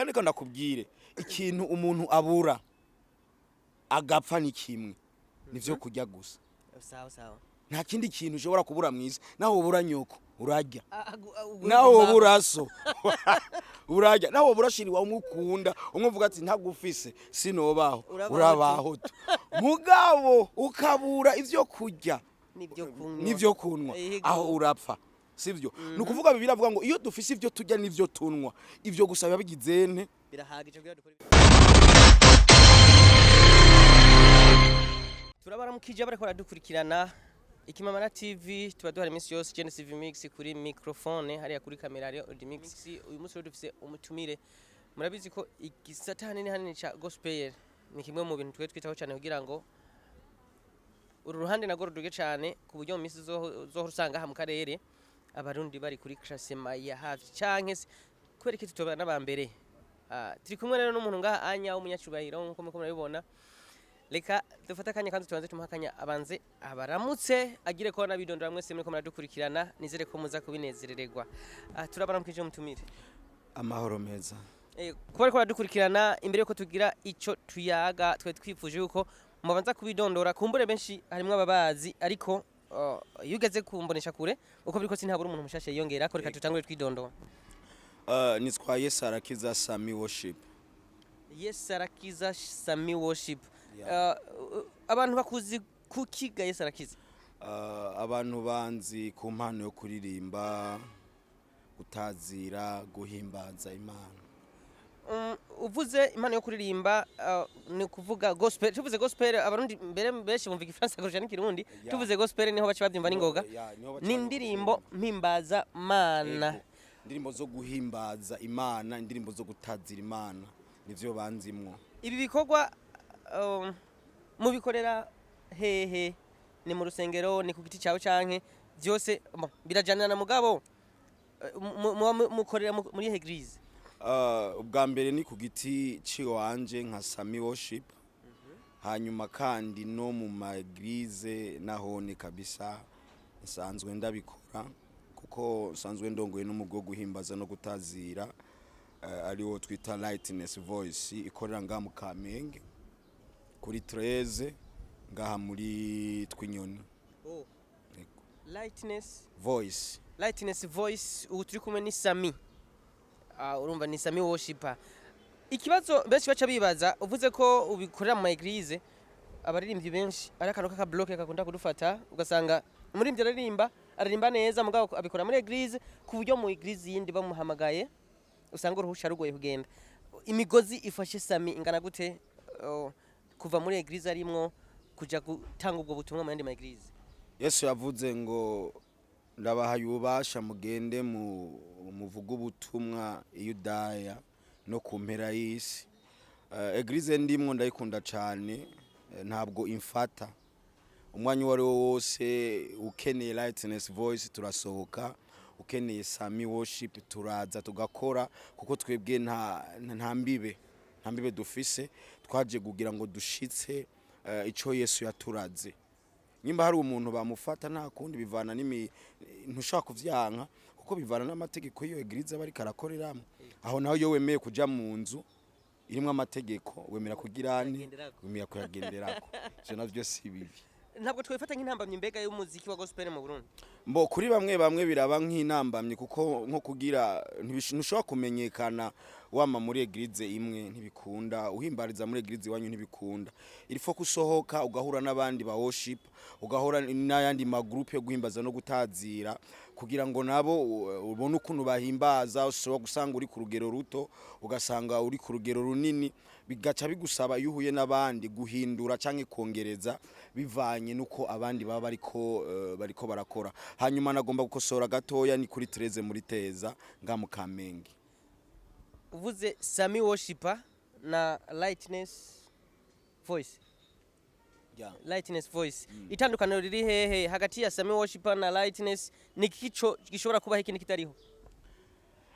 Kandi ko ndakubwire, ikintu umuntu abura agapfa ni kimwe, nivyo kurya gusa. Sawa sawa. Nta kindi kintu ushobora kubura mwisi. Naho ubura nyoko, urarya. Naho ubura so, urarya. Naho ubura chéri wawe umukunda, umwe uvuga ati ntagufise sinobaho, Urabaho. Urabaho tu. Mugabo ukabura ivyo kurya n'ibyo kunywa, n'ivyo kunywa, aho urapfa, sivyo? Ni ukuvuga Bibiliya avuga ngo iyo dufise ivyo turya n'ivyo tunywa, ivyo gusa biba bigize nte? Birahagije kugira dukore. Turabaramukije bariko baradukurikirana Ikimamara TV. Tuba duhari iminsi yose. Genesis Mix kuri microphone, hariya kuri kamera hariyo Audi Mix. Uyu munsi rero dufise umutumire. Murabizi ko igisata hanini hanini ca gospel ni kimwe mu bintu twe twitaho cyane kugira ngo uru ruhande narwo ruduge cyane, ku buryo mu minsi uzohora usanga aha mu karere Abarundi bari kuri classement ya hafi, canke se kubera iki tutobana n'abambere. Turi kumwe rero n'umuntu ngaha anya w'umunyacubahiro, nk'uko muriko murabibona. Reka dufate akanya kandi tubanze tumuhe akanya, abanze abaramutse, agire ko n'abidondora. Mwese muriko muradukurikirana, nizere ko muza kubinezerererwa. Turabaramukije mutumire. Amahoro meza. Kuba ariko baradukurikirana, imbere yuko tugira ico tuyaga, twe twifuje yuko mubanza kubidondora. Kumbure benshi harimwo ababazi, ariko iyo ugeze kumbonesha kure uko biriko sintabura umuntu mushasha yiyongera ko. Reka tutangure twidondora. Nitwa Yesu Arakiza Sami Worship. Yesu Arakiza Sami Worship. Yeah. Abantu bakuzi kukiga Yesu Arakiza? Abantu banzi ku mpano yo kuririmba, gutazira, guhimbaza Imana. Uvuze impano yo kuririmba, ni kuvuga gospel. Tuvuze gospel, Abarundi mbere benshi bumva Igifaransa kurusha n'Ikirundi. Tuvuze gospel niho baca bavyumva n'ingoga. Yeah, niho baca Ni indirimbo mpimbaza mana. Ego. Indirimbo zo guhimbaza Imana, indirimbo zo gutazira Imana, nivyo banzimwo. Ibi bikorwa mubikorera hehe? Ni mu rusengero, ni ku giti cyawe, canke byose? Bon, birajanana, mugabo mukorera muri église? Ubwa mbere ni ku giti ciwanje nka Sami Worship, hanyuma kandi no mu ma église nahone kabisa nsanzwe ndabikora, kuko nsanzwe ndongoye n'umugwi wo guhimbaza no gutazira, ariwo twita Lightness Voice, ikorera ngaha mu Kamenge kuri 13, ngaha muri Twinyoni. Oh. Yego. Lightness Voice. Lightness Voice. Ubu turi kumwe ni Sami. Urumva ni Sami Worshiper. Ikibazo benshi baca bibaza, uvuze ko ubikorera mu ma église, abaririmbyi benshi ari akantu k'aka bloc kakunda kudufata, ugasanga umuririmbyi araririmba, aririmba neza, mugabo abikora muri église, ku buryo mu église yindi bamuhamagaye usanga uruhusha rugoye kugenda. Imigozi ifashe Sami ingana gute, kuva muri église arimwo kuja gutanga ubwo butumwa mu yandi ma église? Yesu yavuze ngo ndabahaye ububasha, mugende mu muvuge ubutumwa i Yudaya no ku mpera y'isi. Église ndimwo ndayikunda cyane, ntabwo imfata. Umwanya uwo ari wo wose ukeneye Lightness Voice turasohoka, ukeneye Sami Worship turaza tugakora, kuko twebwe nta mbibe dufise. Twaje kugira ngo dushitse ico Yesu yaturaze. Nimba hari umuntu bamufata, nta kundi, bivana n'imi ntushobora kuvyanka, kuko bivana n'amategeko y'iyo église aba ariko arakoreramo. Aho naho iyo wemeye kuja mu nzu irimwo amategeko, wemera kugira ane? Kuyagenderako. Wemera kuyagenderako. Ivyo navyo si bibi. Ntabwo twifata nk'intambamyi mbega y'umuziki wa gospel mu Burundi? Mbo kuri bamwe bamwe biraba nk'intambamyi, kuko nko kugira ntushobora kumenyekana wama muri église imwe, ntibikunda. Uhimbariza muri église iwanyu ntibikunda. Il faut kusohoka ugahura n'abandi ba worship, ugahura n'ayandi ma groupe yo guhimbaza no gutazira, kugira ngo nabo ubone ukuntu bahimbaza. Ushobora gusanga uri ku rugero ruto, ugasanga uri ku rugero runini, bigaca bigusaba iyo uhuye n'abandi guhindura canke kongereza bivanye nuko abandi baba bariko barakora. Hanyuma nagomba gukosora gatoya, ni kuri 13 muri Teza nga mu Kamenge. Uvuze Sami Worshiper na Lightness Voice. Lightness Voice, itandukaniro riri hehe hagati ya Sami Worshiper na Lightness? Ni kico gishobora kubaho ikindi kitariho?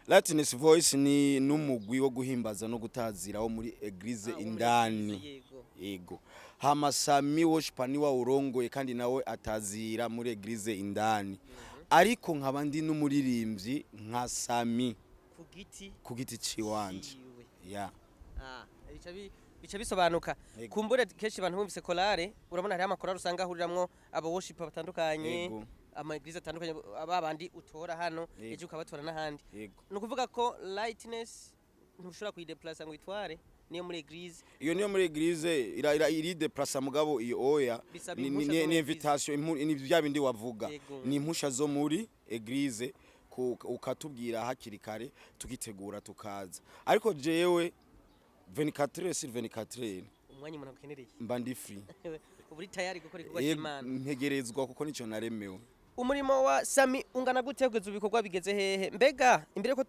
Lightness Voice ni n'umugwi wo guhimbaza no gutazira wo muri église Ah, wo muri indani. église, yego. Yego. Hama Sami Worshiper ni wa urongoye, kandi nawe atazira muri église indani, ariko nkaba ndi n'umuririmbyi nka Sami ku giti ku giti ciwanje. Ciwe. Ya. Ah, bica bisobanuka. Yego. Kumbure kenshi abantu bumvise korale, urabona hariho amakorale usanga ahuriramwo aba worship batandukanye, ama église atandukanye, aba bandi utora hano, ejo ukabatora n'ahandi. Ni ukuvuga ko Lightness ntushobora kuyideplaça ngo uyitware niyo muri église? Iyo niyo muri église iri déplaça, mugabo iyo oya. Bisaba Ni impusha ni zo ni muri invitation, ni bya bindi wavuga. Ni impusha zo muri église, ukatubwira hakiri kare, tukitegura tukaza. Ariko jewe 24 sur 24, Umwanya umuntu agukenereye, mba ndi free. Uba uri tayari gukora igikorwa Yego, cy'Imana. Ntegerezwa, kuko nico naremewe. Umurimo wa Sami ungana gute kugeza ubu? Ibikorwa bigeze hehe? Mbega imbere ko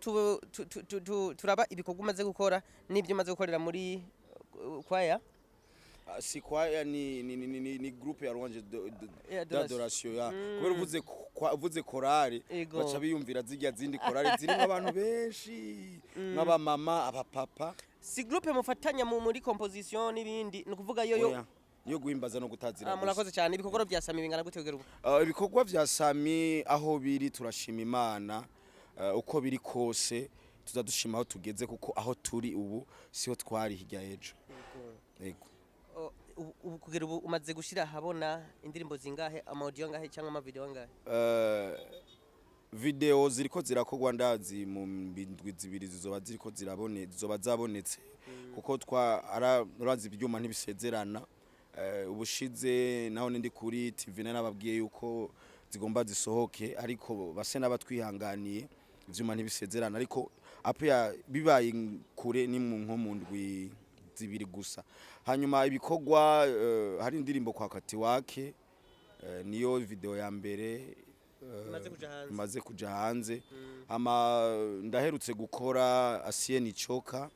turaba ibikorwa umaze gukora n'ibyo umaze gukorera muri kwaya? Ah, si kwaya, ni groupe ya louange Ya d'adoration, ya kubera uvuze uvuze korale, baca biyumvira zirya zindi korale zirimo abantu benshi, nk'abamama, abapapa. Si groupe mufatanya muri composition n'ibindi, ni ukuvuga yo yo? Oya, yo guhimbaza no gutazira Ah, gusa. Murakoze cyane. Ibikorwa bya Sami bingana gute kugera ubu? Ibikorwa vya Sami aho biri, turashima Imana. Uko biri kose tuza dushima aho tugeze, kuko aho turi ubu siho twari hirya ejo. Yego. Ubu kugera ubu umaze gushira ahabona indirimbo zingahe, ama audio angahe cyangwa ama video angahe? Video ziriko zirakorwa, ndazi mu ndwi 2 zizoba ziriko zirabone, zizoba zabonetse, kuko twa urazi ibyuma ntibisezerana. Ubushize naho ndi kuri TV nababwiye yuko zigomba zisohoke, ariko base n'abatwihanganiye, ivyuma ntibisezerana. Ariko apo ya bibaye kure ni mu nko mu ndwi 2 gusa. Hanyuma ibikorwa, hari indirimbo kwa Katiwake, niyo video ya mbere Imaze kuja hanze. Imaze kuja hanze. Ama ndaherutse gukora Asiye Nichoka,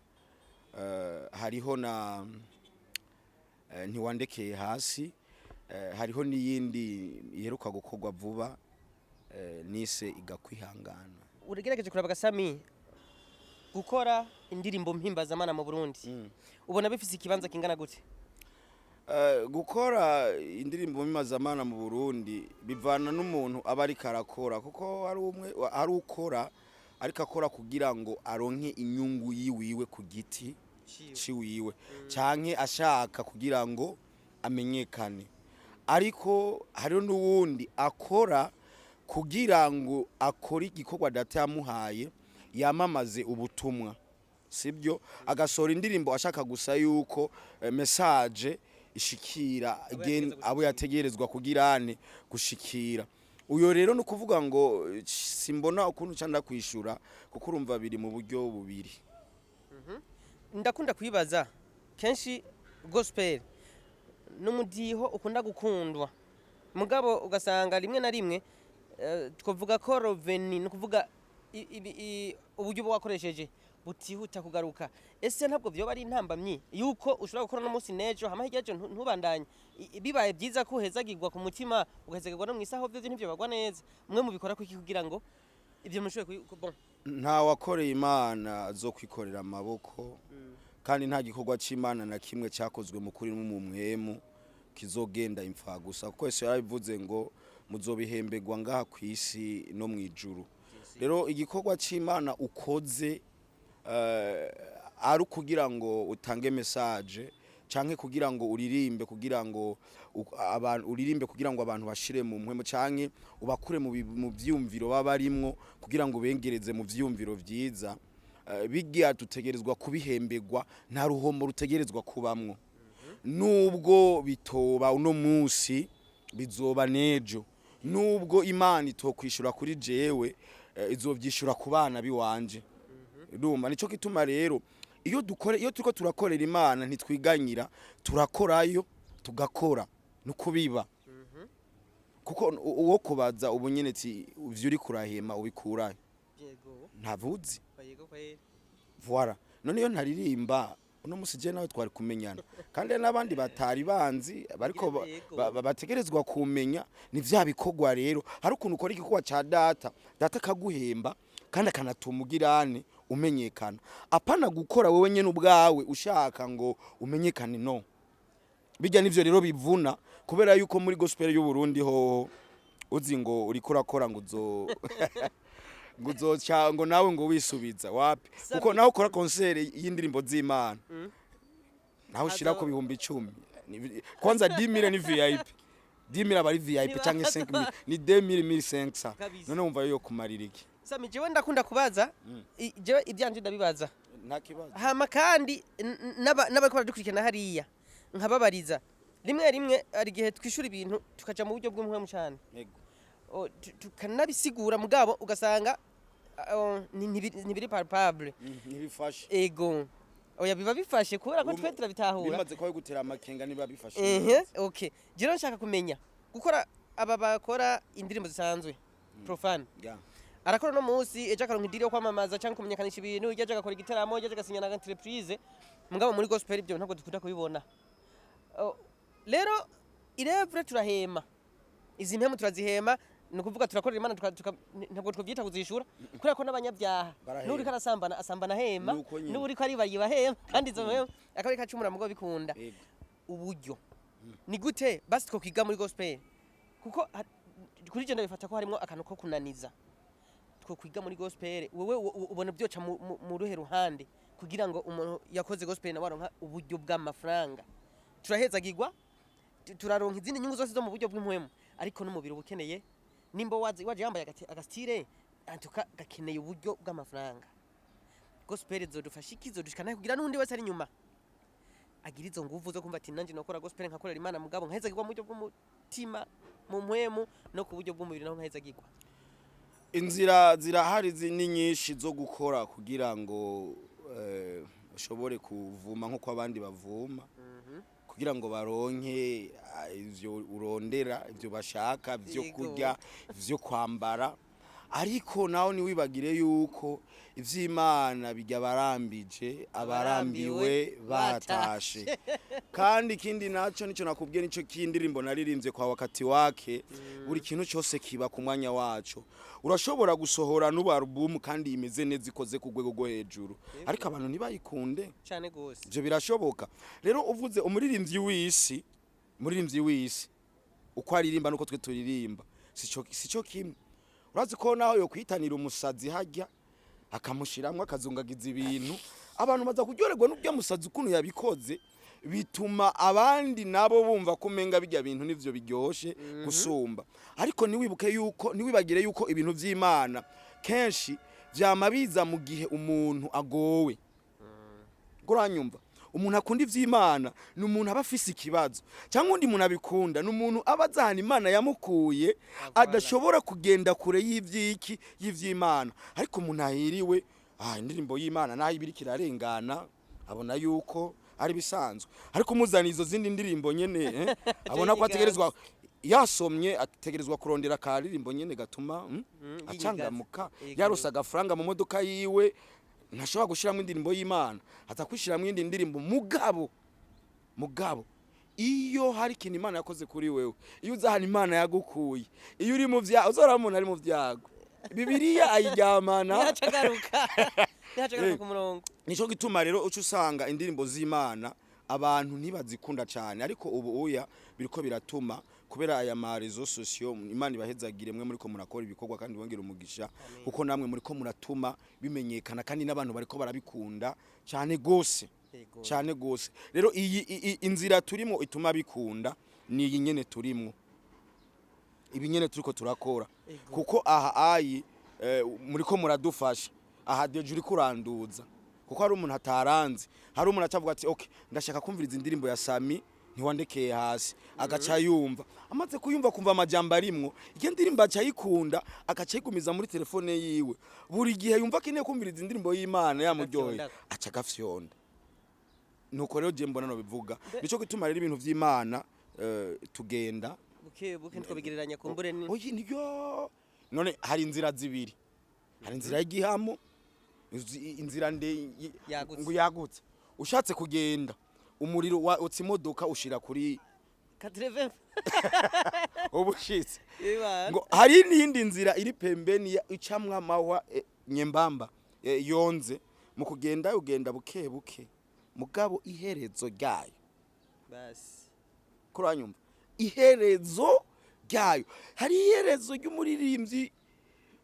hariho na Ntiwandekeye hasi, hariho n'iyindi iheruka gukorwa vuba, nise Igakwihangana. Uragerageje kuraba Gasami, gukora indirimbo mpimbazamana mu Burundi, ubona bifise ikibanza kingana gute? Gukora indirimbo mpimazamana mu Burundi bivana n'umuntu aba ariko arakora, kuko hari umwe hari ukora ariko akora kugira ngo aronke inyungu yiwiwe ku giti ciwiwe, canke ashaka kugira ngo amenyekane. Ariko hariho n'uwundi akora kugira ngo akore igikorwa Data yamuhaye, yamamaze ubutumwa, sibyo? Agasohora indirimbo ashaka gusa yuko message ishikira abo yategerezwa kugirane gushikira. Uyo rero ni ukuvuga ngo simbona ukuntu nca ndakwishura, kuko urumva biri mu buryo bubiri. Ndakunda kwibaza kenshi, gospel n'umudiho ukunda gukundwa, mugabo ugasanga rimwe na rimwe twavuga ko revenu, ni ukuvuga uburyo uba wakoresheje butihuta kugaruka. Ese ntabwo vyoba ari intambamyi yuko ushobora gukora no munsi n'ejo, hama hirya y'ejo ntubandanye? Bibaye byiza ko uhezagirwa ku mutima, ugahezagirwa no mw'isaho, vyo ntivyo bagwa neza. Mwe mubikora kuki kugira ngo ivyo mushobore bon? Nta wakoreye Imana zo kwikorera amaboko, kandi nta gikorwa c'Imana na kimwe cyakozwe mu kuri no mu mwemu kizogenda imfa gusa, kuko Yesu yarabivuze ngo muzobihemberwa ngaha ku isi no mu ijuru. Rero igikorwa c'Imana ukoze, ari ukugira ngo utange message canke kugira ngo uririmbe, kugira ngo abantu uririmbe, kugira ngo abantu bashire mu mpwemu, canke ubakure mu vyumviro baba barimwo kugira ngo bengereze mu vyumviro vyiza, bigiya dutegerezwa kubihemberwa, nta ruhombo rutegerezwa kubamwo. Nubwo bitoba uno munsi, bizoba nejo. Nubwo Imana itokwishura kuri jewe, izovyishura ku bana biwanje. Urumva, nico gituma rero iyo dukore, iyo turiko turakorera Imana, ntitwiganyira, turakorayo, tugakora nukubiba, kuko uwo kubaza ubu nyene ati ivyo uri kurahema ubikurahe? Ntavuzi. Yego kweli. Voilà. None iyo ntaririmba uno musi, je nawe twari kumenyana? Kandi hari n'abandi batari banzi bariko bategerezwa kumenya. Ni vya bikorwa rero, hari ukuntu ukora igikorwa ca Data, Data akaguhemba kandi akanatuma ugirane umenyekana, apana gukora wewe nyene ubwawe ushaka ngo umenyekane. No bijya nivyo rero bivuna, kubera yuko muri gospel y'u Burundi hoho uzi ngo uriko urakora ngo uzo Ngo uzoca ngo nawe ngo wisubiza wapi, kuko nawe ukora concert y'indirimbo z'Imana, nawe ushira ku 10,000. Kwanza 10,000 ni VIP, 10,000 aba ari VIP, canke 5000 ni 2000, 1500. None wumva yo kumarira iki? Sami, jewe ndakunda kubaza, jewe ibyanje ndabibaza. Nta kibazo. Hama kandi n'abariko baradukurikirana hariya nkababariza rimwe rimwe. Hari igihe twishura ibintu tukaja mu buryo bw'umuhemu cyane, tukanabisigura, mugabo ugasanga ntibiri palpable. Ntibifashe. Ego, oya, biba bifashe kubera ko twe turabitahura. Bimaze kuba bigutera amakenga niba bifashe. Ehe, okay, jewe nshaka kumenya gukora aba bakora indirimbo zisanzwe profane, arakora no munsi, ejo akaronka i deal yo kwamamaza cyangwa kumenyekanisha ibintu, ejo agakora igitaramo, ejo agasinya na entreprise. Mugabo muri gospel ibyo ntabwo dukunda kubibona. Oh, rero irevure turahema, izi mpemu turazihema, ni ukuvuga turakorera Imana, ntabwo twabyita kuzishura kubera ko n'abanyabyaha Barahema. n'uriko arasambana asambana ahema, Nuko nyine. n'uriko ariba yiba ahema, kandi izo mpemu akaba ariko acumura mugo bikunda. Uburyo ni gute basi twokwiga muri gospel? Kuko kuri je ndabifata ko harimo akantu ko kunaniza. Twokwiga muri gospel, wewe ubona byoca mu ruhe ruhande kugira ngo umuntu yakoze gospel nawe aronka uburyo bw'amafaranga? Turahezagirwa, turaronka izindi nyungu zose zo mu buryo bw'impwemu, ariko n'umubiri uba ukeneye, nimba waje yambaye agastyle antuka gakeneye uburyo bw'amafaranga. Gospel zodufasha iki? Zodushikana kugira n'undi wese ari inyuma agira izo nguvu zo kumva ati nanjye nokora gospel nkakorera Imana, mugabo nkahezagirwa mu buryo bw'umutima, mu mpwemu, no ku buryo bw'umubiri naho nkahezagirwa? Inzira zirahari, ni nyinshi zo gukora kugira ngo ushobore kuvuma nk'uko abandi bavuma, kugira ngo baronke ivyo urondera, ivyo bashaka, ivyo kurya, ivyo kwambara. Ariko nawe ntiwibagire yuko ivy'Imana bijya abarambije abarambiwe batashe. Kandi ikindi naco, nico nakubwiye, nico kindirimbo naririmbye kwa wakati wake. Buri kintu cyose kiba ku mwanya waco. Urashobora gusohora n'ubu album kandi imeze neza, ikoze ku rwego rwo hejuru, ariko abantu ntibayikunde. Cyane gose. Ivyo birashoboka. Rero uvuze umuririmbyi w'isi, umuririmbyi w'isi uko aririmba nuko twe turirimba sico kimwe. Urazi ko naho yo kwitanira umusazi hajya akamushiramwo akazungagiza ibintu, abantu baza kuryoherwa n'urya musazi ukuntu yabikoze, bituma abandi nabo bumva ko umenga bijya bintu nivyo biryoshe gusumba. Ariko ntiwibuke yuko, ntiwibagire yuko ibintu vy'Imana kenshi vyama biza mu gihe umuntu agowe. Uranyumva? Umuntu akunda ivy'Imana ni umuntu aba afise ikibazo, cyangwa undi muntu abikunda ni umuntu aba azahana Imana yamukuye, adashobora kugenda kure y'ivyiki, y'ivy'Imana. Ariko umuntu ahiriwe, indirimbo y'Imana naho ibiriko irarengana, abona yuko ari bisanzwe. Ariko umuzaniye izo zindi ndirimbo nyene, abona ko ategerezwa, yasomye ategerezwa kurondera akaririmbo nyene gatuma acangamuka. Yarose agafaranga mu modoka yiwe, ntashobora gushiramo indirimbo y'Imana, aza kwishiramo indi ndirimbo. Mugabo iyo hari ikintu Imana yakoze kuri wewe, iyo uzi ahantu Imana yagukuye, iyo uri mu vyago, uzora umuntu ari mu vyago, Bibiliya ayiryamana. Ntihacagaruka, ntihacagaruka ku murongo. Nico gituma rero uca usanga indirimbo z'Imana abantu ntibazikunda cyane. Ariko ubu uya biriko biratuma kubera aya ma réseaux sociaux. Imana ibahezagire mwe muriko murakora ibikorwa kandi bongera umugisha, kuko namwe muriko muratuma bimenyekana, kandi n'abantu bariko barabikunda cyane gose. Cyane gose. Rero iyi inzira turimo ituma bikunda ni iyi nyene turimo, ibi nyene turiko turakora. Kuko aha ayi muriko muradufasha aha, déjà uriko uranduza, kuko hari umuntu ataranze, hari umuntu atavuga ati okay, ndashaka kumviriza indirimbo ya Sami ntiwandekeye hasi, agaca yumva, amaze kuyumva kumva amajambo arimwo iyo ndirimbo, aca ayikunda, agaca ayigumiza muri telefone yiwe. Buri gihe yumva akeneye kumviriza indirimbo y'Imana yamuryoheye, Agafyonda. aca agafyonda. Nuko rero je mbona no bivuga, nico gituma rero ibintu vy'Imana tugenda buke buke, ntitwabigereranya kumbure ni Oyi, niyo none hari inzira zibiri: hari inzira y'igihamo, inzira nde Yagutse. ngo yagutse. Ushatse kugenda umuriro utsa imodoka ushira kuri 80. Uba ushitse. Iba. Ngo hari n'iyindi nzira iri pembeni icamwo amahwa, nyembamba, yonze. Mu kugenda ugenda buke buke, mugabo iherezo ryayo Basi. Kuranyumva? Iherezo ryayo, hari iherezo ry'umuririmbyi.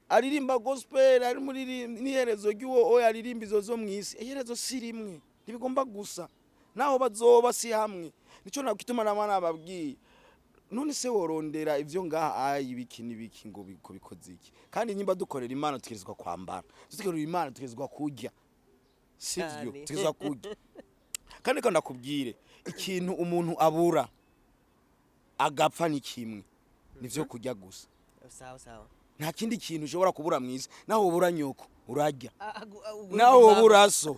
Aririmba gospel, ari muri n'iherezo ry'uwo oya aririmba izo zo mw'isi, iherezo si rimwe, ntibigomba gusa naho bazoba si hamwe. Nico nakituma nama nababwiye, none se worondera ivyo ngaha ayi ibiki n'ibiki ngo bikoze iki? Kandi nyimba dukorera Imana tukirizwa kwambara, dukorera Imana tukirizwa kurya, sivyo? Cyane. Tukirizwa kurya. Kandi ko ndakubwire, ikintu umuntu abura agapfa ni kimwe, nivyo kurya gusa. Sawa sawa. Nta kindi kintu ushobora kubura mw'isi. Naho wobura nyoko, urarya. Naho wobura so,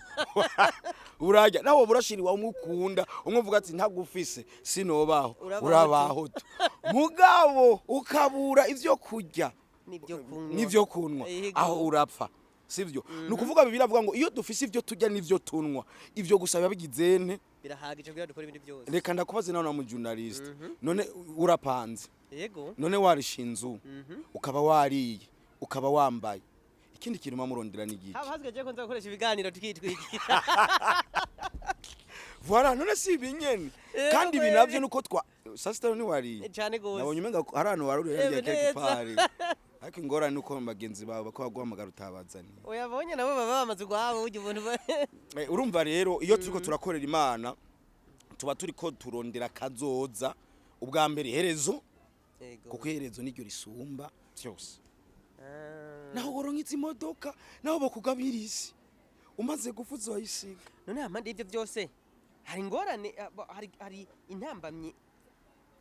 urarya. Naho wobura chéri wawe umukunda, umwe uvuga ati ntagufise sinobaho, Urabaho. Urabaho tu. Mugabo ukabura ivyo kurya n'ibyo kunywa, n'ivyo kunywa, Yego. aho urapfa, sivyo? Ni ukuvuga Bibiliya avuga ngo iyo dufise ivyo turya n'ivyo tunywa, ivyo gusa biba bigizene. Birahagije kugira dukore ibindi byose. Reka ndakubaze nawe na mu journaliste, none urapanze? Yego. None warisha inzu, ukaba wariye, ukaba wambaye, ikindi kintu murondera ni igiki? Haba hasigaye ko nza gukoresha ibiganiro tukitwikira. Voilà, none si ibi nyene? Kandi ibi navyo nuko twa saa sita ntiwariye? Cyane gose. Nabonye umenga hari ahantu waruriye harya Ewe, keke neza. pari, ariko ingorane nuko bagenzi bawe bako baguhamagara utabazaniye. Uyabonye, nabo baba bamaze guhaba burya ubuntu Urumva rero, iyo turiko turakorera Imana tuba turiko turondera kazoza, ubwa mbere iherezo, kuko iherezo niryo risumba byose. Naho woronka izi modoka, naho bokugabira isi, umaze gupfa uzoyisiga. None hampande y'ibyo byose hari ingorane, hari intambamyi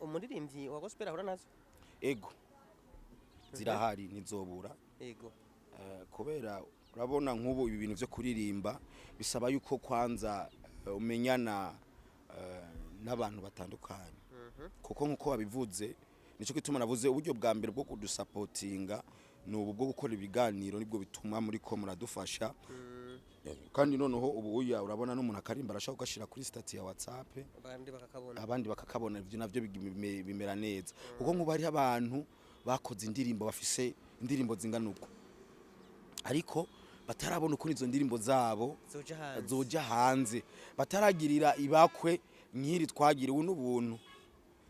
umuririmbyi wa gospel ahura nazo? Ego, zirahari, ntizobura. Kubera urabona nk'ubu ibi bintu byo kuririmba bisaba yuko kwanza umenyana n'abantu batandukanye, kuko nk'uko wabivuze, nicyo gituma navuze uburyo bwa mbere bwo kudusapotinga ni ubu bwo gukora ibiganiro, nibwo bituma muri ko muradufasha. Kandi noneho ubu uya urabona n'umuntu akarimba arashobora kugashyira kuri statut ya WhatsApp, abandi bakakabona. Abandi bakakabona. Ibyo navyo bimera neza, kuko nk'ubu hariho abantu bakoze indirimbo, bafise indirimbo zingana uko, ariko batarabona ukuntu izo ndirimbo zabo zoja hanze. Zoja hanze, bataragirira ibakwe nk'iri twagiriwe n'ubuntu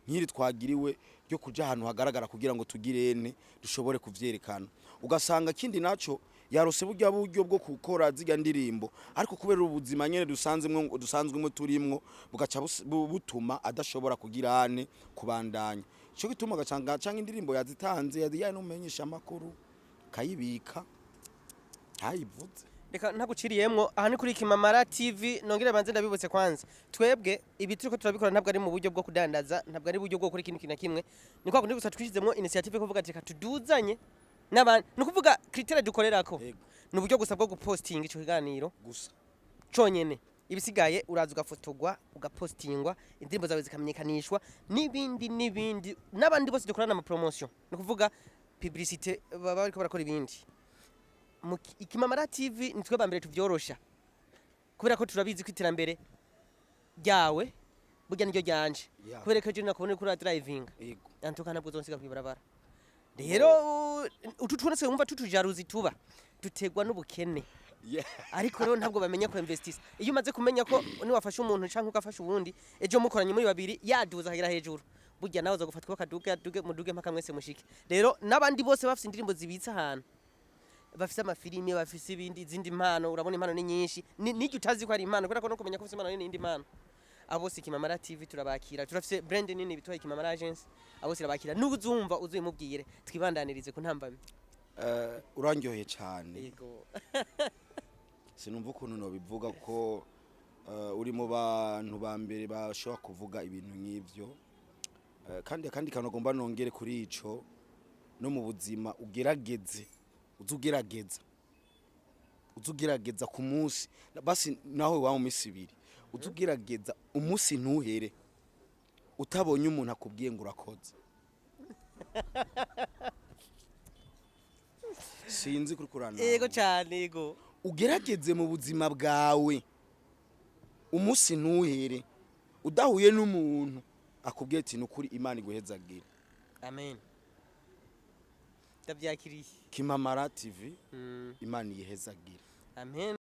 nk'iri twagiriwe ryo kuja ahantu hagaragara kugira ngo tugirene dushobore kuvyerekana. Ugasanga kindi naco yarose burya buryo bwo gukora zirya ndirimbo, ariko kubera ubuzima nyene dusanzemwo dusanzwemo turimwo, bugaca butuma adashobora kugira ane kubandanya. Ico gituma gacanga canke indirimbo yazitanze yaziyaye n'umumenyesha amakuru kayibika ntayivuze. Reka ntaguciriyemwo, aha ni kuri Kimamara TV. Nongere banze ndabibutse kwanza, twebwe ibi turiko turabikora ntabwo ari mu buryo bwo kudandaza, ntabwo ari buryo bwo gukora ikintu na kimwe. Ni kwa kundi gusa twishizemwo initiative yo kuvuga ati reka tuduzanye n'abandi. Ni ukuvuga critère dukorerako ni uburyo gusa bwo gupostinga ico kiganiro gusa conyene. Ibisigaye uraza ugafotogwa, ugapostingwa, indirimbo zawe zikamenyekanishwa n'ibindi n'ibindi, n'abandi bose dukorana ama promotion, ni ukuvuga publicité, baba bariko barakora ibindi. Ikimamara TV ni twe ba mbere tuvyorosha, kubera ko turabizi ko iterambere ryawe burya niryo ryanje, kubera ko ejo nakubona uriko uradrivinga, antuka ntabwo uzonsiga kw'ibarabara. Rero utu twose wumva tutujaruzi tuba duterwa n'ubukene, ariko rero ntabwo bamenya ko investisa. Iyo umaze kumenya ko niwafasha umuntu canke ugafasha uwundi, ejo mukoranye muri babiri yaduza akagera hejuru, burya nawe uza gufatwa bakaduga duge muduge mpaka mwese mushike. Rero n'abandi bose bafise indirimbo zibitse ahantu, bafise amafilime, bafise ibindi, izindi mpano, urabona impano ni nyinshi. N'iryo utazi ko ari impano, kubera ko no kumenya ko ufise impano ni indi mpano. Abo bose Ikimamara TV turabakira, turafise brand nini bitwa Ikimamara Agency, abo bose irabakira. N'uzumva uzimubwire twibandanirize ku ntambamyi. Urandyoheye cyane. Yego. Sinumva ukuntu nobivuga ko uri mu bantu ba mbere bashobora kuvuga ibintu nk'ivyo. Kandi akandi kantu agomba nongere kuri ico, no mu buzima ugerageze uze ugerageza uze ugerageza ku munsi, basi nawe waba mu minsi ibiri, uze ugerageza umunsi ntuhere utabonye umuntu akubwiye ngo urakoze. Sinzi kuri kurana. Yego cyane, yego. Ugerageze mu buzima bwawe umunsi ntuhere udahuye n'umuntu akubwiye ati nukuri Imana iguhezagira. Amen, ndabyakiriye. Kimamara TV, Imana iyihezagira. Amen.